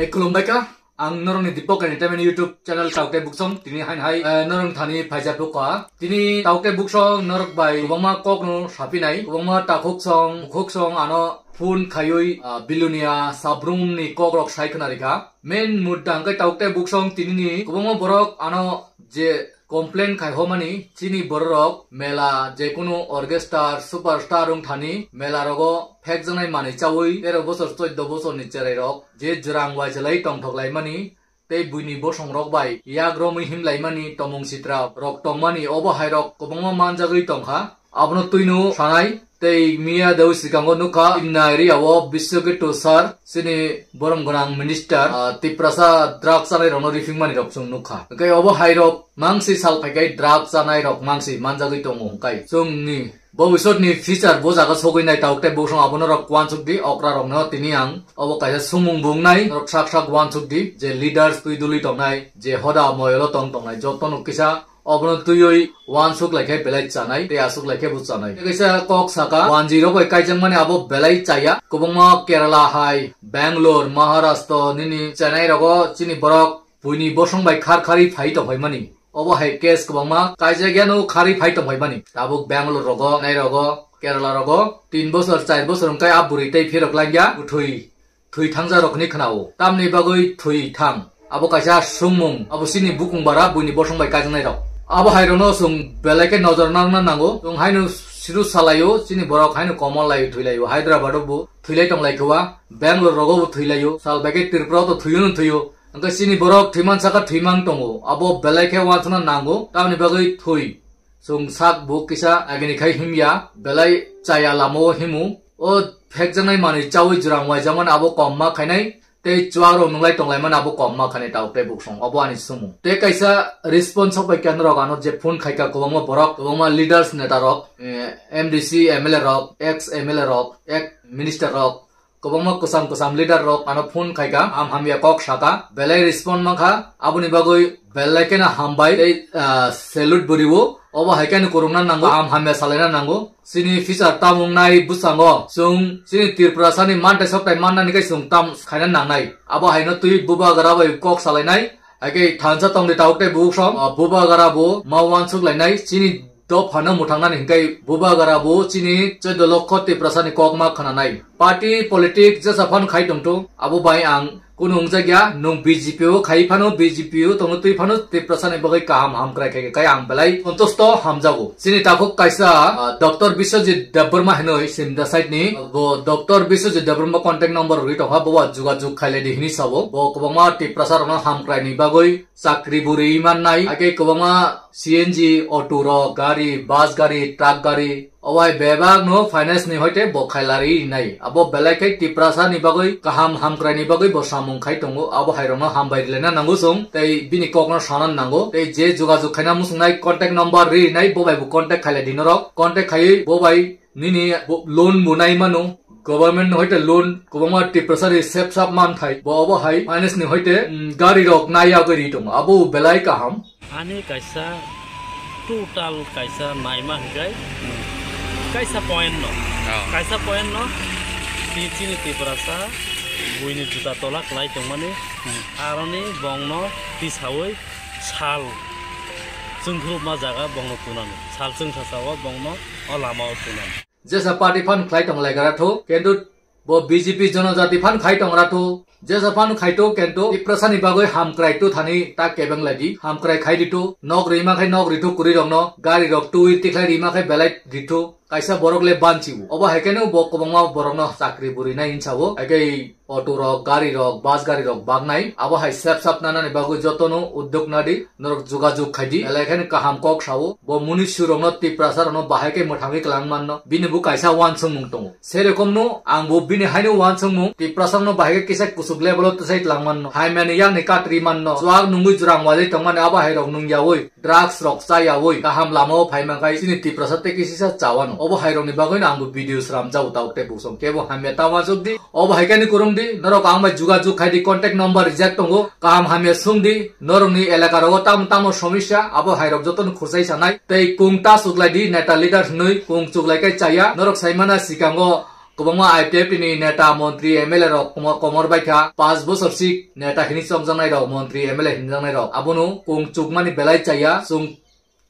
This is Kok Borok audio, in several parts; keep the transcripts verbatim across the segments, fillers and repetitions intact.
Hey, khulumbai kha. Ang norokni Deepak Entertainment YouTube channel Taukte Buksong tini hain hai, eh, norok thani phaijak kha. Tini Taukte Buksong norok bai kwbangma kokno sapinai, kwbangma takhuk song, mukhuk song ano phone khaiwi, ah, Bilonia Sabrumni kokrok sai khna rikha. Main mudda hwnkhe Taukte Buksong tinini kwbangma borok ano je complain khai homani chini bororok mela jekunu orchestra superstar wng thani mela rogo phekjaknai manwi chawi tero bosor choddo bosorni cherai rok je jwrang waijalai tongthok laimani tei buini bosong rok bai yak romwi himlaimani tomung sitra rok tongmani obo hai rok kwbangma manjagwi tongkha. Abono twino sanai tei miya deu sikango nukha Chennai area o Biswakito sir chini borom gwnang minister, ah, Tiprasa drug chanai rokno rifing mani rok chwng nukha. Hwnkhe obo hai rok mangsi sal phaikai drug chanai rok mangsi manjagwi tongo hwnkhe chwngni bobisotni future bo jaga sogwi nai tauk tei bosong abono rok uansuk di okra rokno tini ang obo kaisa sumung bung nai rok sak sak uansuk di je leaders twi dului tongnai je hoda moyolo tong tongnai jotono kisa obono twiwi uansuk lai khe belai chanai, tei aswk lai khe bo chanai. Tei kaisa kok saka, wanjwi rok bai kaijakmani abo belai chaya. Kwbangma Kerala hai, Bangalore, Maharashtra, nini Chennai rogo chini borok buini bosong bai khar kharwi phai tongphaimani. Obo hai case kwbangma kaijak yano kharwi phai tongphaimani. Tabuk Bangalore rogo, Chennai rogo, Kerala rogo tin bosor, char bosor wngkhe a bwrwi tei phirok langya, bwthwi thwi thangjakrok hinwi khwnao. Tamni bagwi thwi thang? Abo kaisa sungmung, abo chini bukung bara buini bosong bai kaijaknairok. Abo hairokno chwng belai khe nojor narwkna nango. Chwng haino siru salaio, chini borok haino komol laio, thwi laio. Hyderabad o bo thwilai tong lai khe wa, Bangalore rogo bo thwi laio, sal bai khe Tripura o to thwio no thwio. Hwnkhe chini borok thwiman saka thwimang tongo. Abo belai khe uansukna nango, tamni bagwi thwi. Chwng sak bo kisa agini khai himya, belai chaya lama o himu. O phekjaknai manwi chawi jwrang waijakmani abo kom ma khainai, tei chuak rok nunglai tonglaimani abo kom ma khainai tauk tei buksong. Obo ani sumung. Tei kaisa response sok bai khe norok ano je phone khaika kwbangma borok, kwbangma leaders neta rok, eh, M D C, M L A rok, ex M L A rok, ex minister rok, kwbangma kwcham kwcham leader rok ano phone khaika, am hamya kok saka, belai respond mankha, aboni bagwi belai kheno hambai tei, ah, salute bo rio. Obo hai kheno kwrwngna nango, am hamya salaina nango. Chini future tamung nai bwskango chwng chini Tripurasani mantai soktai mannani khe chwng tam khaina nangnai. Abo haino twi bubagra bai kok salainai, hai khe thansa tongdi tauk tei buksong, ah, bubagra bo ma uansuk lainai. Chini dophano mwthangnani hwnkhe bubagra bo chini chwdw lokho Tiprasani kokma khwnanai. Party politic jesa phano khai tongtho, abo bai ang kunu wngjakya, nwng B J P o khai phano, B J P o tongno twi phano Tiprasani bagwi kaham hamkrai khai khe kai ang belai sontosto hamjago. Chini takhuk kaisa, ah, Doctor Biswajit Debbarma hinwi Simda side ni, bo Doctor Biswajit Debbarma contact number rwi tongkha, bo ba jugajug khailai di hinwi sabo. Bo kwbangma Tiprasa rokno hamkrai ni bagwi chakri bo rwi mannai, hakhe kwbangma C N G auto rok, gari, bus gari, truck gari, obo hai bebak no finance ni hoite bo khailari nai. Abo belai khe Tiprasa ni bagwi kaham hamkrai ni bagwi bo samung khai tongo. Abo hai rokno hambai rilena nango chwng, tei bini kok no sana nango, tei je jugajug khaina muchungnai contact number ri nai, bo bai bo contact khailai di norok, contact khaiwi bo bai nini bo loan bo nai mano, government no hoite loan kwbangma Tiprasa ri sep sap man thai, bo obo hai finance ni hoite, mm, gari rok nai yagwi ri tongo, abo belai kaham. Ani kaisa total kaisa naima hwnkhe kaisa point no. Oh. Kaisa point no ti-, chini Tiprasa buini juta tola kwlai tongmani aroni bongno tisawi sal chwngkhurupma jaga bongno tunani. Sal chwngsa sao bongno o lama o tunani. Jesa party phan khlai tong lai gara tho, kintu bo B J P jonojati phan khai tong ra tho. Jesa phan khai tho, kintu Tiprasa ni bagwi hamkrai tho thani ta kebeng lai di. Hamkrai khai di tho, nok rima khai nok ri tho kuri rok no, gari rok twi tikhlai rima khai belai ri tho. Kaisa borok le banchi o. Obo hai khe no bo kwbangma borok no chakri bo rinai hinsa o. Hai khe auto rok, gari rok, bus gari rok baknai. Abo hai sep sap nanani bagwi jotono uddog nadi, norok jugajug khaidi. Belai kheno kaham kok sao. Bo munisu rokno, Tiprasa rokno bahai khe mwthangwi kwlang manno. Bini bo kaisa uansukmung tongo. Serokomno ang bo bini haino uansukmung, Tiprasa rokno bahai khe kisa kuchuk level o twsai twlang manno. Haimani yakni katri manno. Chuak nungwi jwrang wajai tongmani abo hai rok nung yaui. Drugs rok cha yaui kaham lama o phai mankhai chini Tiprasa tei kisisa chawano. Obo hai rokni bagwino ang bo video sram jao tauk tei buksong kebo hamya ta uansuk di. Obo hai khe ni kurung di, norok ang bai jugajug khai di, contact number rijak tongo, kaham hamya sung di, norokni elaka rogo tamo tamo somosya, abo hai rok jotono khurchai sanai, tei kung ta chuklai di, neta leader hinwi kung chuklai khe chaya, norok sai mana sikango Kwbangma I P F T ni neta, montri, M L A rok komor, komor bai kha. Panch bosor sik neta hini chongjaknai rok, montri, M L A hinjaknai rok. Abono kung chukmani belai chaya. Chwng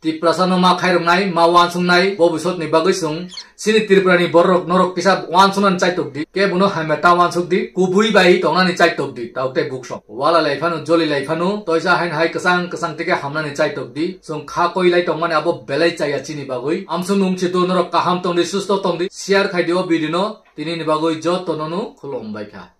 Tiprasa no ma khairoknai, ma wansuknai, bobisot ni bagwi chwng chini Tripura ni borok norok kisa wansuknani chaitok di. Kebono hamya ta wansuk di, kubui bai tongnani chaitok di. Tao tei buksong. Wala lai phano, joli lai phano, toisa hain hai kwchang kwchang tike hamnani chaitok di. Chwng kha koi lai tongmani abo belai chaya chini bagwi. Amsung nung chitu norok kaham tong di, susto tong di. Share khai di o video no, tini ni bagwi joto no no khulum bai kha.